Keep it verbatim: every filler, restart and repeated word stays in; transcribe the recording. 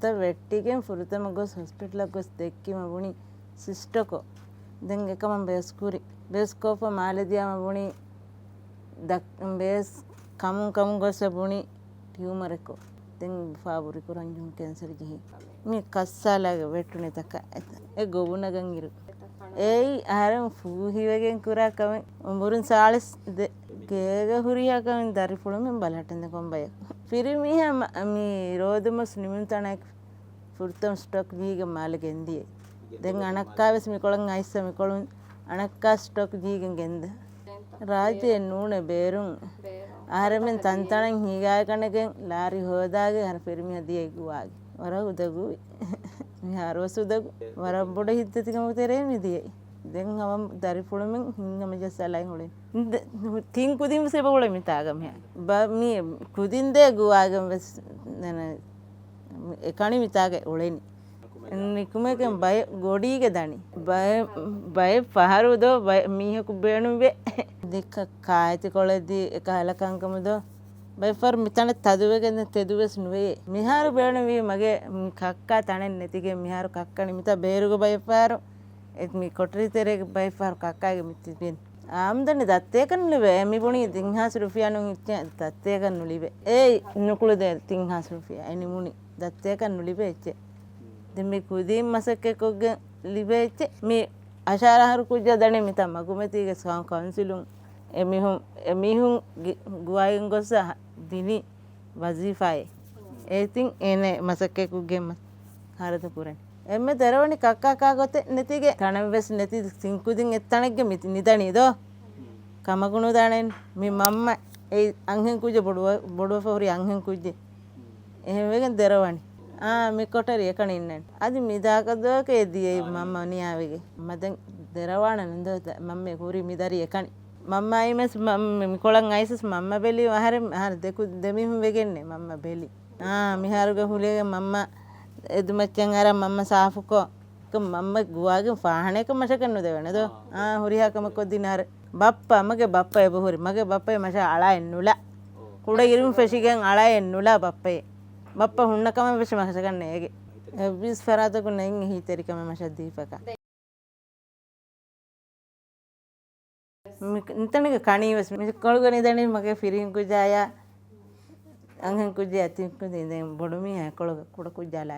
ތަ ވެއްޓިގެން ފުރަތަމަ ގޮސް ހޮސްޕިޓަލަށް ގޮސް ދެއްކީމަ ބުނި ސިސްޓަކޮށް. ދެން އެކަމަށް ބޭސް ކުރި. ބޭސް ކޯފަ މާލެ ދިޔާމަ ބުނި ދައް-، ބޭސް ކަމުން ކަމުން ގޮސް ބުނި ޓިއުމަރެކޮށް. ދެން ފާބުރި ކުރަން ޖުން ކެންސަރ ޖެހި. މި ކައްސާލާގެ ވެއްޓުނެތަކަށް އެ ގޮބުނަގަން އިރު. އެއީ އަހަރެން ފޫހިވެގެން ކުރާ ކަމެއް. އުމުރުން ސާޅީސް ދެ ގޭގަ ހުރިހާ ކަމެއް ދަރިފުޅުމެން ބަލަހައްޓަންދެން ކޮންބަޔަކު. ފިރިމީހާ މަ-، މި ރޯދަމަސް ނިމުން ތަނަކަށް ފުރަތަމަ ސްޓޮކް ޖީގެ މާލެ ގެންދިޔަ. ދެން އަނައްކާވެސް މިކޮޅަށް އައިސްސަ މިކޮޅުން އަނައްކާ ސްޓޮކް ޖީގެން ގެންދަ. ރާއްޖެ ނޫނެ ބޭރުން އަހަރެމެން ތަންތަނަށް ހީގާގަނެގެން ލާރި ހޯދާގެ އަހަރެން ފިރިމީހާ ދިޔައީ ގުވާގެ. ވަރަށް އުދަގޫވި. މިހާރުވެސް އުދަގޫ. ވަރަށް ބޮޑު ހިތްދަތިކަމުގެ ތެރޭ މި ދިޔައީ. ދެން ހަމަ ދަރިފުޅުމެން ހިތްހަމަޖައްސާލައި އުޅެނީ. ދެ-، ތިން ކުދިން ވެސް އެބަ އުޅެ މިތާގަ މިހާ. ބަ-، މި ކުދިން ދޭ ގުވާގެން ވެސް ދެނެ އެކަނި މިތާގަ އުޅެނީ. ނިކުމެގެން ބައެއް ގޮޑީގެ ދަނީ. ބައެއް، ބައެއް ފަހަރު ދޯ ބައެއް މީހަކު ބޭނުންވޭ. ދެއްކަ ކާއެތި ކޮޅެއް ދީ އެކަހަލަ ކަންކަމު ދޯ. ބައެއް ފަހަރު މިތަނަށް ތަދުވެގެން ތެދުވެސް ނުވޭ. މިހާރު ބޭނުންވީ މަގޭ މި ކައްކާ ތަނެއް ނެތިގެން މިހާރު ކައްކަނި މިތާ ބޭރުގަ ބައެއް ފަހަރު އެ މި ކޮޓަރި ތެރޭގެ ބައެއް ފަހަރު ކައްކާގެ މި ތިބިން. އާމްދަނީ ދައްތައަކަށް ނުލިބޭ. އެ މި ބުނީ ތިން ހާސް ރުފިޔާ ނޫން އިއްޗެއް ދައްތައަކަށް ނުލިބޭ. އޭ ނުކުޅުދޭ ތިން ހާސް ރުފިޔާ. އެ ނިމުނީ ދައްތައަކަށް ނުލިބޭ އެއްޗެއް. ދެން މި ކުދިން މަސައްކަތްކޮށްގެން ލިބޭ އެއްޗެއް. މި އަށާރަ އަހަރު ކުއްޖާ ދަނީ މިތާ މަގުމަތީގެ ކައު-، ކައުންސިލުން އެ މީހުން، އެ މީހުން ގި-، ގުވާގެން ގޮއްސަ ދިނީ ވަޒީފާއެއް. އޭތިން އޭނެ މަސައްކަތްކޮށްގެން މަ-، ހަރަދު ކުރަން. އެންމެ ދެރަވަނި ކައްކާ ކާ ގޮތެއް ނެތިގެ ތަނެއްވެސް ނެތި ތިން ކުދިން އެއްތަނެއްގެ މި ނިދަނީ ދޯ. ކަމަކު ނުދާނެ. މި މަންމަ އެ އަންހެން ކުއްޖެއް ބޮޑުވ-، ބޮޑުވެފަ ހުރި އަންހެން ކުއްޖެއް. އެހެންވެގެން ދެރަވަނި. އާ، މި ކޮޓަރި އެކަނި އިންނަން. އަދި މި ދާކަށް ދޯކޭ ދިޔައީ މަންމަ ނިޔާވެގެ. މަ ދެން ދެރަވާނަން ދޯ މަންމަ ހުރި މި ދަރި އެކަނި. މަންމަ އައިމެސް މަންމަ މިކޮޅަށް އައިސް މަންމަ ބެލީ އަހަރެން، އަހަރެން ދެކު-، ދެމީހުން ވެގެންނެ މަންމަ ބެލި. އާ، މިހާރުގަ ހުލޭގެ މަންމަ އެދުމައްޗަށް އަރާ މަންމަ ސާފުކޮށް، މަންމަ ގުވާގެން ފާހަނައަކަށް މަށަކަށް ނުދެވޭނެ ދޯ. އާ، ހުރިހާ ކަމެއް ކޮށްދިން އަހަރެން. ބައްޕަ، މަގޭ ބައްޕަ އެބަހުރި. މަގޭ ބައްޕަ މަށަށް އަޅާއެއް ނުލާ. ކުޑަ އިރުން ފެށިގެން އަޅާއެއް ނުލާ ބައްޕަ. ބައްޕަ ހުންނަ ކަމެއް ވެސް މަށަކަށް ނޭގެ. އެއްވީސް ފަރާތަކު ނެތް އެހީތެރިކަމެއް މަށަށް ދީފަކާ. މި-، ނިތަނެގެ ކަނީ ވެސް މި ކޮޅުގަ ނިދަނީ މަގޭ ފިރިހެން ކުއްޖާޔާ އަންހެން ކުއްޖެއް އަތިން ކުދިން ދެން ބޮޑު މީހާ ކޮޅުގަ ކުޑަ ކުއްޖާލާ.